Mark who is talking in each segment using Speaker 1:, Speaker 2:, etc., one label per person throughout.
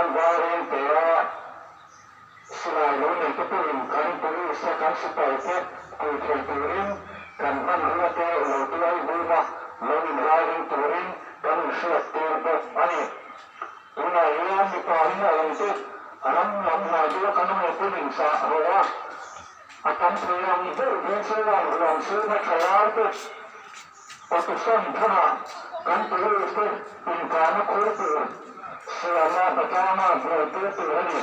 Speaker 1: hian Vairengtea silai lo neite pawhin kan police te kan sipai te kui thei turin kan hmanrua te lo tuai bum a, lo inralring turin kan inhriat tir bawk a ni. Tunah hian mipa in a awm te ram lam hnai deuha kan awm pawhin inchah rawh a, a tam thei ang ber vengchhunga ruang chhunga tha lai te Pakistan thunah kan police te inkahna khur tur siama hnatlanga buaipui tur a ni.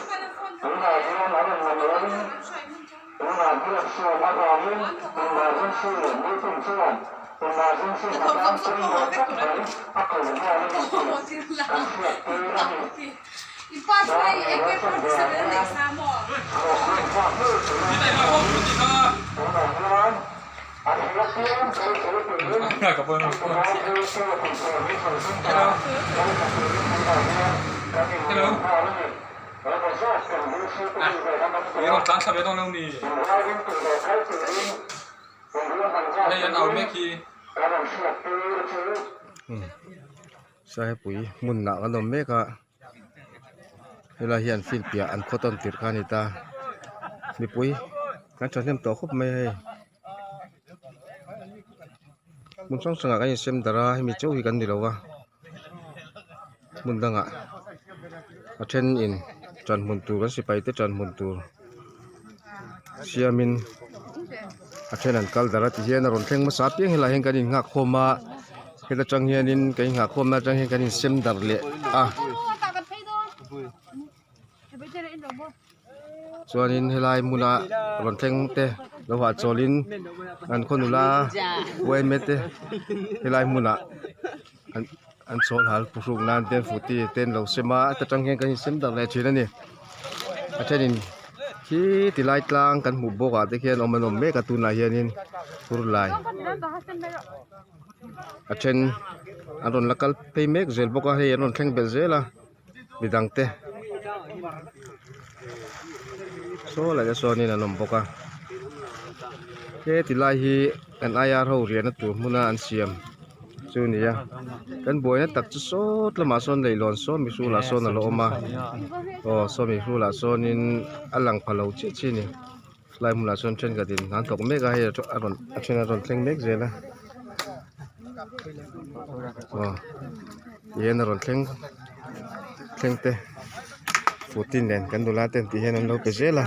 Speaker 1: Tunah hian an rawn mamawhin tunah biaksiam avangin emergency meeting chuan emergency hnatlang pawimawh tak mai a ko nghal a ni tih kan hriattir a ni. Chuan emergency vang hian hlawhtling nghak ngei turin tunah hian
Speaker 2: Saipui hmunah kan awm mek a helai hian field piah an khaw tawn tirh kha a ni ta mipui kan thahnem tawh khawp mai a hei. Hmun hrang hrangah kan insem darh a hemi chauh hi kan ni lo va hmun dangah a then in tan hmun tur kan sipai te tan hmun tur siamin a then an kal darh a tihian a rawn thleng hmasa apiang helaiah hian kan innghak khawm a heta tang hianin kan innghah khawmna atang hian kan insem darh leh a. Chuanin helai hmuna rawn thleng te lo hahchawlin an khaw nula uaime te helai hmunah an an chawl hal phuhruk nan te futi te an lo sem a heta tang hian kan insem darh leh thin a ni a thenin khi ti lai tlang kan hmuh bawk ah te khian awm an awm mek a tunah hianin fur lai a then an rawn la kal phei mek zel bawk a hei an rawn thleng belh zel a. midang te saw lai te sawnin an awm bawk a he ti lai hi an I R ho riahna tur hmuna an siam chu a ni a kan buaina tak chu sawt lamah sawn leihlawn saw mihrulah sawn a la awm a aw saw mihrulah sawnin a lang pha lo chiah chiah a ni helai hmunah sawn thenkhatin an thawk mek a hei a rawn a then a rawn thleng mek zel a aw tihian a rawn thleng thleng te footin nen kan nula ten ti hian an lo pe zel a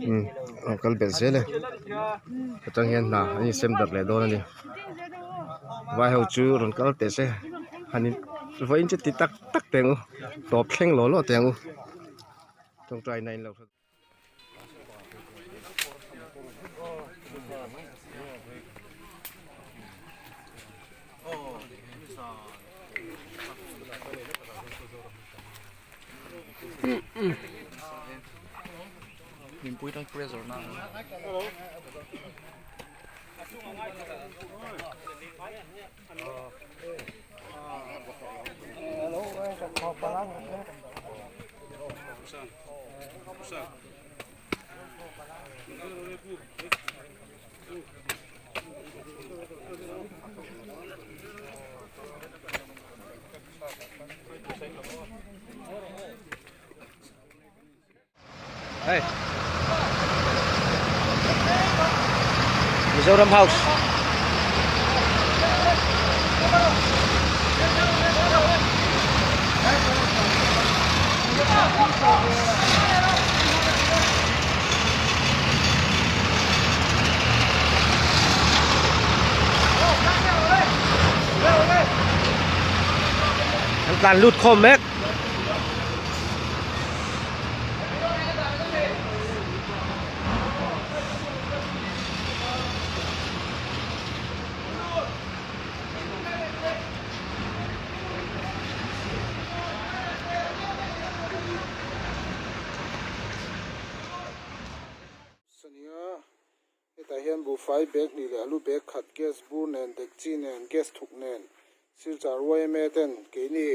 Speaker 2: umm a rawn kal belh zel e atang hian hna an insem darh leh dawn a ni vai ho chu rawn kal teh se han in vawiin chu ti tak tak teh ang u tawp thleng law law teh ang u tawngtai na in lo. Hey. Mizoram House. An tlan lut khawm mek.
Speaker 3: Sania, hetah hian buhfai bag hnih leh alu bag khat, gas bur nen, dekchi nen, gas thuk nen, Silchar yma ten keini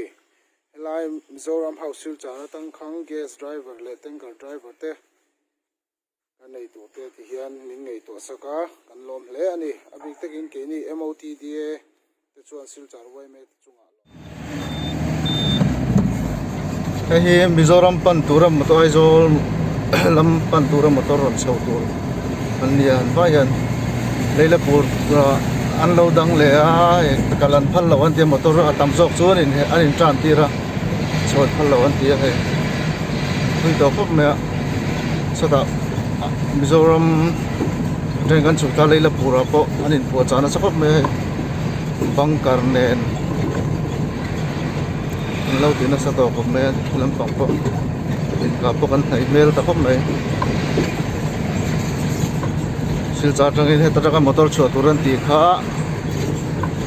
Speaker 3: helai Mizoram House Silchar atang khang gas driver leh tanker driver te Kan nei tur te ti hian min ngaihtuah sak a, kan lawm hle a ni. A bik takin keini MOTDA te chuan Silchar yma te chungah lawm. Hei hi Mizoram pan tura motor Aizawl lam pan tura motor rawn chho tur an ni a an vai hian Leilapur ah an lo dang leh a kal an phal loh an tia motor a tam zawk chu an in an in tan tir a chhuat phal loh an ti a hei thui tawh khawp mai a sawtah Mizoram train kan chhuk ta Leilapur ah pawh an in puahchah nasa khawp mai a hei bunker nen. An lo ti nasa tawh khawp mai a khi lampang pawh inkah pawh kan hnaih hmel ta khawp mai silchar atangin heta atanga motor chhuah tur an tih kha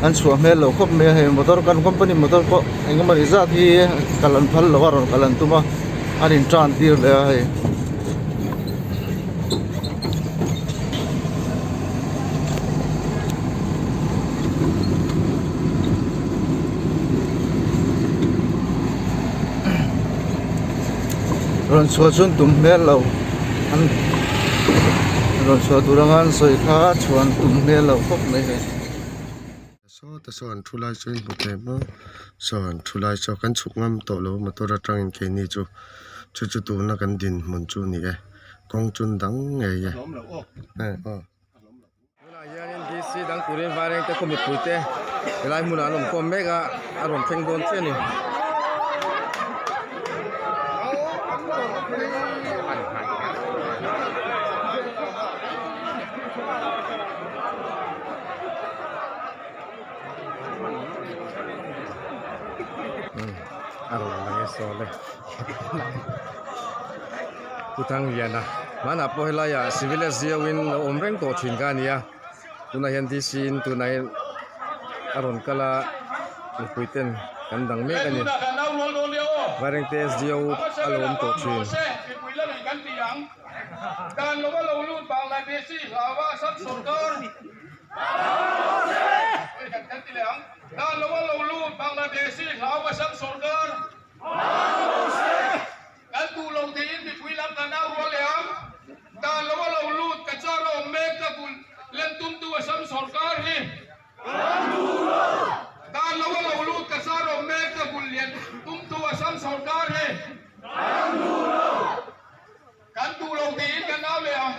Speaker 3: an chhuah hmel lo khawp mai a hei motor kan company motor pawh eng emawni zat hi kal an phal lo a rawn kal an tum a an in tan tir leh a hei. Rawn chhuah chuan tum hmel lo an rawn chhuah tur anga an sawi kha chhuan tum hmel lo khawp mai hei.
Speaker 2: Sawta saw an thu lai chu in hmu thei maw saw an thu lai saw kan chhuk ngam tawh lo motor atangin keini chu chu chu tuna kan dinhmun chu a ni e kawng chun dang ngei e. Tunah hianin DC dang turin Vairengte khaw mipuite helai hmunah an awm khawm mek a, a rawn thleng dawn chiah a ni. A rawn lang e saw le. Pu Thangliana hmanah pawh helaiah civil SDO in lo awm reng tawh thin kha a ni a tunah hian DC in tunah hian a rawn kal a mipui ten kan dang mek a ni Vairengte SDO a lo awm tawh thin.
Speaker 4: Kan duh lo tiin mipui lam kan au rual leh ang. Dan lo a lo lut ka char a awm mek ka bul lem tumtu Assam sawrkar hi. Kan duh lo. Dan lo a lo lut ka char a awm mek ka bul lian tumtu Assam sawrkar hi. Kan duh lo. Kan duh lo tiin kan au leh ang.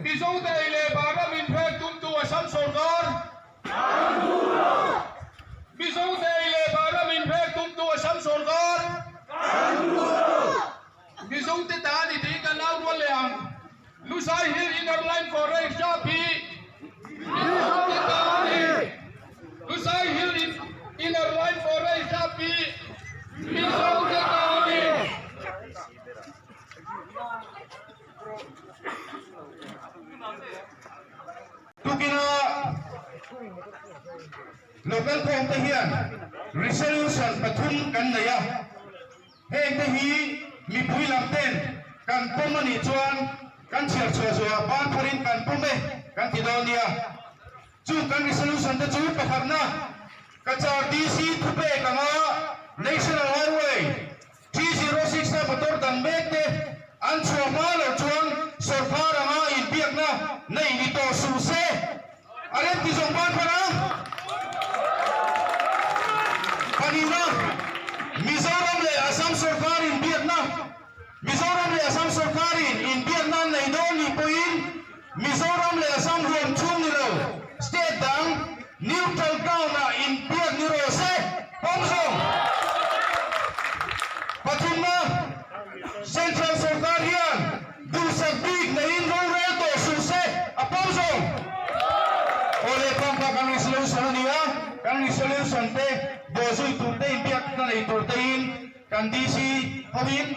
Speaker 4: Mizo te ei leh bar ram inphek tumtu Assam sawrkar. Kan duh lo. Mizo te ei leh bar ram inphek tumtu Assam sawrkar. Kan duh lo. Mizo te ta a ni tih kan au rual leh ang. Lusai Hill Inner Line Forest Reserve hi Mizo te ta a ni. Lusai Hill Inner Line Forest Reserve hi Mizo te ta a ni.
Speaker 5: Tukina local khawm te hian resolution pathum kan nei a, heng te hi mipui lam ten kan pawm a nih chuan kan chhiar chhuah zuah ban pharin kan pawm e kan ti dawn nia. Chung kan resolution te chu pakhatna Cachar DC thupek anga National Highway 306 a motor dang mek te an chhuah hma loh chuan sawrkar anga inbiakna nei ni tawh suh se. A rem ti zawng ban phan ang. Pahnihna, Mizoram leh Assam sawrkar inbiakna Mizoram leh Assam sawrkarin inbiakna an nei dawn ni pawhin Mizoram leh Assam huam chhung ni lo state dang neutral ground-ah inbiak ni rawh se, pawm zawng. Pathumna, Central sawrkar hian duhsak bik neiin rorel tawh suh se, a pawm zawng. Aw leh pawmpa kan resolution a ni a, kan resolution te bawhzui tur te inbiakna nei tur tein Kan DC hoin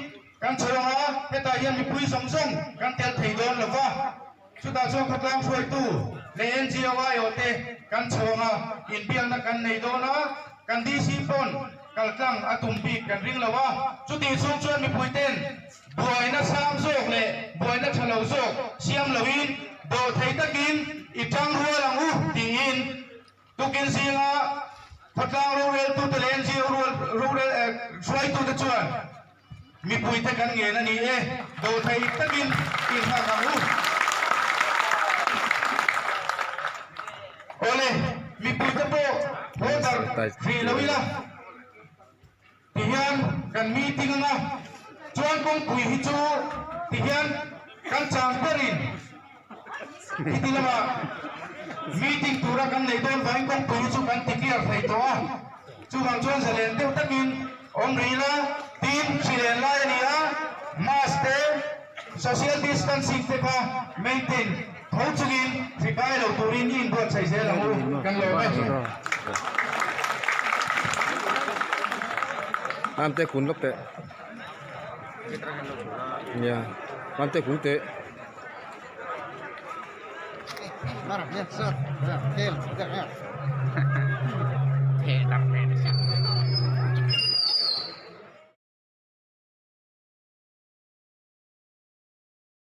Speaker 5: kan chho ang a, hetah hian mipui zawng zawng kan tel thei dawn lo va, chutah chuan khawtlang hruaitu leh NGO aiawh te kan chho ang a, inbiakna kan nei dawn a, kan DC pawn kaltlang a tum bik kan ring lo a, chutih chhung chuan mipui ten buaina sang zawk leh buaina tha lo zawk siam loin dawhthei takin i tang rual ang u tiin Tukin zinga khawtlang roreltute leh NGO rorel hruaitute chuan mipuite kan ngen a ni e, dawhthei takin inhak ang u. Awle, mipuite pawh haw darh hrih lo ila. Tihian. kan meeting anga chuan kawngpui hi chu tihian kan chang berin Heti lamah meeting tura kan neih dawn vangin kawngpui hi chu kan ti clear thei tawh a, chuvang chuan zalen deuh takin awm rih la, tin hrilen lai a ni a, mask te, social distancing te kha maintain tho chungin hri kai lo turin i inbuatsaih zel ang u, kan lawm e.
Speaker 2: Amte kun lawk teh. Nia, amte kun teh.